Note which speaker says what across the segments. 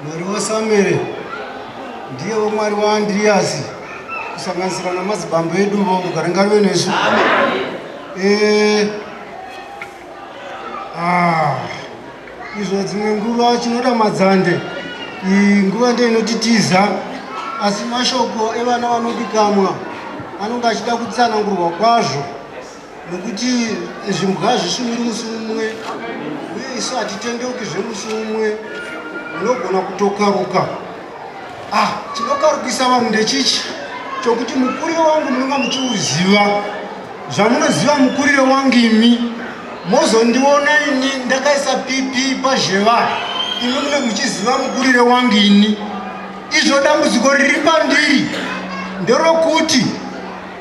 Speaker 1: Mwari waSamueri ndiyewo Mwari waAndriyasi kusanganisira namadzibambo eduvo. Rugare ngaruve nesu. Eh, ah, izvo dzimwe nguva chinoda madzande, iyi nguva ndeinotitiza, asi mashoko evana vanodikamwa anonge achida kutsanangurwa kwazvo nokuti zvimbwa hazvisumiri musi umwe uye isu hatitendeuki zvemusi umwe. Unogona kutokaruka. Ah, chinokarukisa vanhu ndechichi chokuti mukurire wangu munonga muchiuziva zvamunoziva mukurire wangu imi mozondiona ini ndakaisa pipi pazheva imi mune muchiziva mukurire wangu ini. Izvo dambudziko riri pandiri nderokuti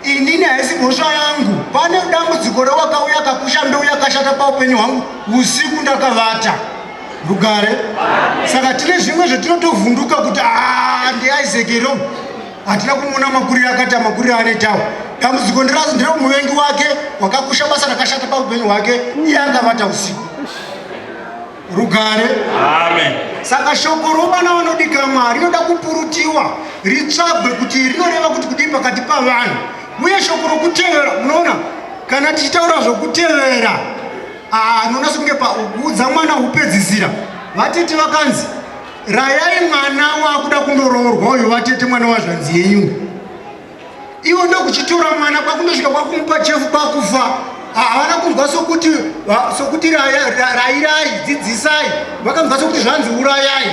Speaker 1: inini haisi mhosva yangu, pane dambudziko rewakauya kakusha mbeu yakashata paupenyu hwangu usiku ndakavata. Rugare. Saka tine zvimwe zvatinotovhunduka kuti ah, ndiIsaac here? Hatina kumuona makuriro akati amakuriro anoitawo. Dambudziko nderazo nderemuvengi wake wakakusha basa rakashata paupenyu hwake iye akavata usiku. Rugare.
Speaker 2: Amen.
Speaker 1: Saka shoko rovana vanodikamwa rinoda kupurutiwa ritsvagwe kuti rinoreva kuti kudii pakati pavanhu, uye shoko rokutevera. Munoona kana tichitaura zvokutevera, anoona sekunge pakuudza mwana upedzisira. Vatete vakanzi rayai mwana wakuda kundoroorwa uyu, vatete mwana wazvanzi yenyu ivo ndokuchitora mwana kwakundosvika kwakumupa chefu kwakufa. Havana kunzwa sokuti sokuti rayirai, dzidzisai, vakanzwa sokuti zvanzi urayai.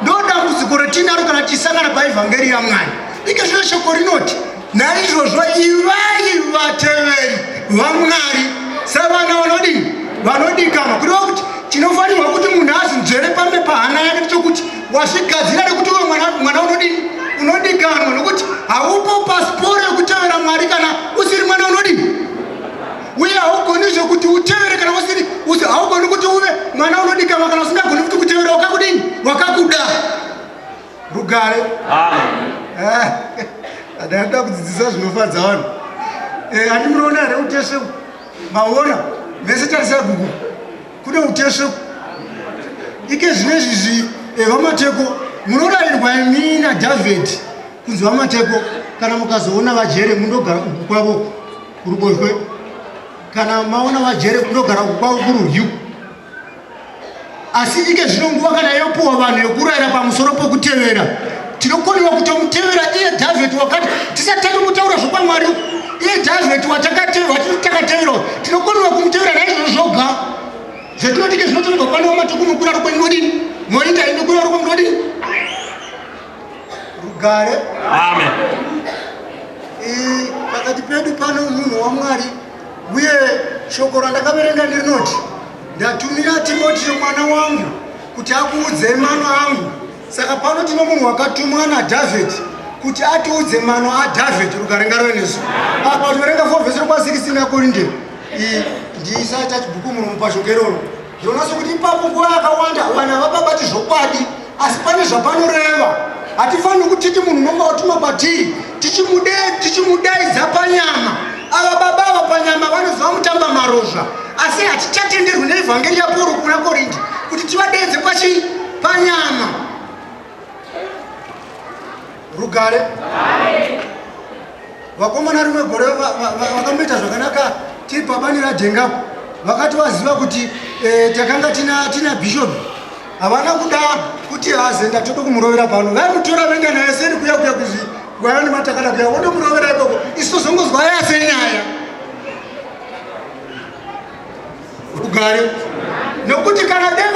Speaker 1: Ndo dambudziko ratinaro kana tichisangana paevhangeri yaMwari. Ike zvino shoko rinoti, naizvozvo ivai vateveri vaMwari savana vanodini vanodikanwa. Kureva kuti chinofanirwa kuti munhu azinzvere pamwe pahana yake ndechokuti wazvigadzira nekuti uwe mwana, mwana unodini unodikanwa, nokuti haupo pasiporo yekutevera Mwari kana usiri mwana unodini, uye haugoni zvekuti utevere kana usiri, haugoni kuti uve mwana unodikanwa kana usingagoni kuti kutevera wakakudini wakakuda. Rugare. Ndada eh, kudzidzisa zvinofadza vanhu. Eh, handi munoona here utesve? Maona mese tarisai gugu kune utesve ike zvino izvizvi. Eh, vaMateko munorayirwa imi naDavid kunzi vaMateko kana mukazoona vajere mundogara uku kwavo kuruboshwe, kana maona vajere mundogara uku kwavo kurudyi. Asi ike zvino nguva kana yopuwa vanhu yokurayira pamusoro pokutevera, tinokoniwa kutomutevera iye Dhavhidhi wakati tisati tatomutaura zvokwaMwari, iye Dhavhidhi watakatevera tinokoniwa kumutevera. Naizvozvo zvoga zvatinoti ke zvinotorerwa pano vaMatoko mukura rukwenyu modini moita imi kura rukwe munodini. Rugare.
Speaker 2: Amen.
Speaker 1: Pakati pedu pano munhu waMwari, uye shoko randakaverenga ndinoti ndatumira Timotiyo mwana wangu kuti akuudzei mano angu. Saka pano tino munhu wakatumwa naDhavhidhi kuti atiudze mano aDhavhidhi. Rugare ngaruve nesu. Apa tiverenga 4 vhesi rokwa 16 yaKorinde. Ndisaita chibhuku muromo pashoko iroro. Ndinoona sokuti ipapo nguva yakawanda vanhu havababati zvokwadi, asi pane zvapanoreva. Hatifaniri kutiti munhu unonga watuma kwatiri tichimudaidza panyama. Ava baba ava panyama vanozova mutamba marozva, asi hatichatenderwi neevhangeri yaPauro kuna Korindi kuti tivadeedze pachii panyama. Rugare. Vakomana rimwe gore vakamboita zvakanaka tiri pabani raDhengapo, vakati vaziva kuti eh, takanga tina, tina bishop, havana kuda kuti hazenda toda kumurovera pano, vaimutora voenda naye seri kuya kuya kuzvi kwaiva nematakada kuya, votomurovera ikoko, isu tozongozwa yase nyaya. Rugare. Nokuti kana dai